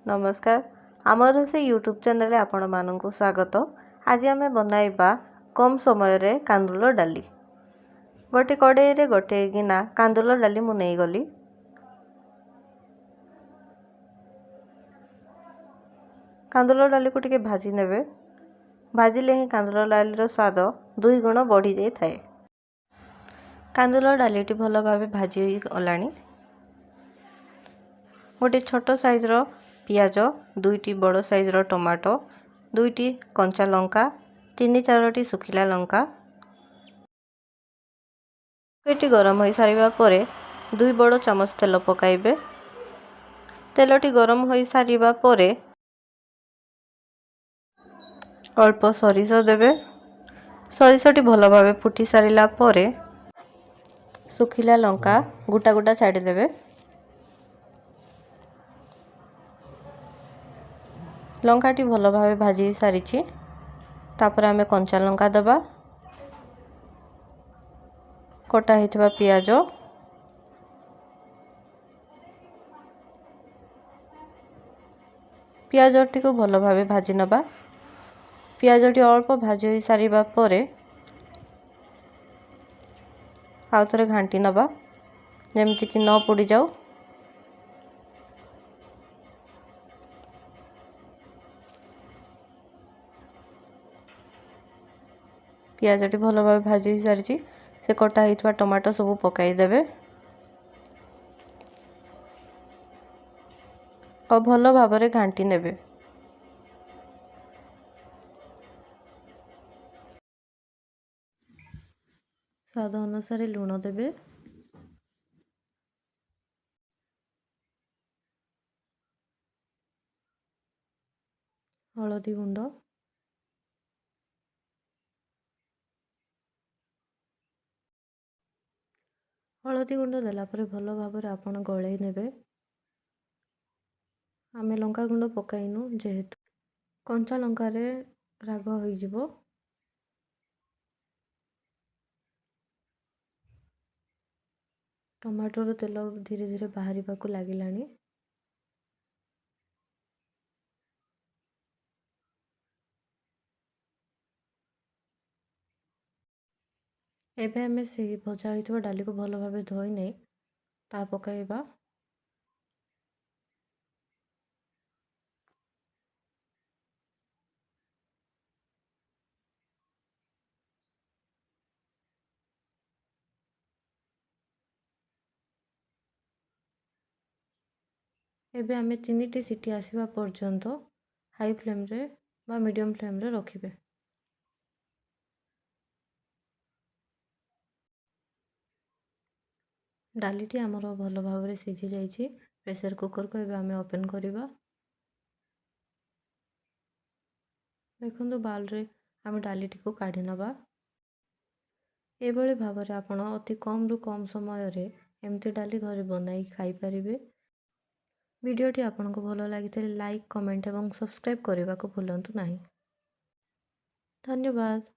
ନମସ୍କାର, ଆମ ରୋଷେଇ ୟୁଟ୍ୟୁବ୍ ଚ୍ୟାନେଲରେ ଆପଣମାନଙ୍କୁ ସ୍ୱାଗତ। ଆଜି ଆମେ ବନାଇବା କମ୍ ସମୟରେ କାନ୍ଦୁଲ ଡାଲି। ଗୋଟେ କଡ଼େଇରେ ଗୋଟେ ଗିନା କାନ୍ଦୁଲ ଡାଲି ମୁଁ ନେଇଗଲି। କାନ୍ଦୁଲ ଡାଲିକୁ ଟିକେ ଭାଜି ନେବେ। ଭାଜିଲେ ହିଁ କାନ୍ଦୁଲ ଡାଲିର ସ୍ୱାଦ 2 ଗୁଣ ବଢ଼ିଯାଇଥାଏ। କାନ୍ଦୁଲ ଡାଲିଟି ଭଲ ଭାବେ ଭାଜି ହୋଇଗଲାଣି। ଗୋଟେ ଛୋଟ ସାଇଜ୍ର ପିଆଜ, 2ଟି ବଡ଼ ସାଇଜ୍ର ଟମାଟୋ, 2ଟି କଞ୍ଚା ଲଙ୍କା, 3-4ଟି ଶୁଖିଲା ଲଙ୍କା। ଏଟି ଗରମ ହୋଇସାରିବା ପରେ 2 ବଡ଼ ଚାମଚ ତେଲ ପକାଇବେ। ତେଲଟି ଗରମ ହୋଇସାରିବା ପରେ ଅଳ୍ପ ସୋରିଷ ଦେବେ। ସୋରିଷଟି ଭଲ ଭାବେ ଫୁଟି ସାରିଲା ପରେ ଶୁଖିଲା ଲଙ୍କା ଗୋଟା ଗୋଟା ଛାଡ଼ିଦେବେ। ଲଙ୍କାଟି ଭଲ ଭାବେ ଭାଜି ସାରିଛି। ତାପରେ ଆମେ କଞ୍ଚା ଲଙ୍କା ଦେବା, କଟା ହେଇଥିବା ପିଆଜ, ପିଆଜଟିକୁ ଭଲ ଭାବେ ଭାଜି ନେବା। ପିଆଜଟି ଅଳ୍ପ ଭାଜି ହୋଇ ସାରିବା ପରେ ଆଉ ଥରେ ଘାଣ୍ଟି ନେବା, ଯେମିତିକି ନ ପୋଡ଼ିଯାଉ। ପିଆଜଟି ଭଲ ଭାବେ ଭାଜି ହୋଇସାରିଛି। ସେ କଟା ହେଇଥିବା ଟମାଟୋ ସବୁ ପକାଇଦେବେ ଆଉ ଭଲ ଭାବରେ ଘାଣ୍ଟି ନେବେ। ସ୍ୱାଦ ଅନୁସାରେ ଲୁଣ ଦେବେ। ହଳଦୀ ଗୁଣ୍ଡ, ହଳଦୀ ଗୁଣ୍ଡ ଦେଲା ପରେ ଭଲ ଭାବରେ ଆପଣ ଗୋଳେଇ ନେବେ। ଆମେ ଲଙ୍କା ଗୁଣ୍ଡ ପକାଇନୁ, ଯେହେତୁ କଞ୍ଚା ଲଙ୍କାରେ ରାଗ ହୋଇଯିବ। ଟମାଟୋର ତେଲ ଧୀରେ ଧୀରେ ବାହାରିବାକୁ ଲାଗିଲାଣି। ଏବେ ଆମେ ସେଇ ଭଜା ହୋଇଥିବା ଡାଲିକୁ ଭଲ ଭାବେ ଧୋଇ ନେଇ ତା ପକାଇବା। ଏବେ ଆମେ 3ଟି ସିଟି ଆସିବା ପର୍ଯ୍ୟନ୍ତ ହାଇ ଫ୍ଲେମ୍ରେ ବା ମିଡ଼ିୟମ୍ ଫ୍ଲେମ୍ରେ ରଖିବେ। ଡାଲିଟି ଆମର ଭଲ ଭାବରେ ସିଝି ଯାଇଛି। ପ୍ରେସର କୁକରକୁ ଏବେ ଆମେ ଓପେନ୍ କରିବା। ଦେଖନ୍ତୁ, ବାଉଲରେ ଆମେ ଡାଲିଟିକୁ କାଢ଼ି ନେବା। ଏଭଳି ଭାବରେ ଆପଣ ଅତି କମ୍ରୁ କମ୍ ସମୟରେ ଏମିତି ଡାଲି ଘରେ ବନାଇ ଖାଇପାରିବେ। ଭିଡ଼ିଓଟି ଆପଣଙ୍କୁ ଭଲ ଲାଗିଥିଲେ ଲାଇକ୍, କମେଣ୍ଟ ଏବଂ ସବସ୍କ୍ରାଇବ୍ କରିବାକୁ ଭୁଲନ୍ତୁ ନାହିଁ। ଧନ୍ୟବାଦ।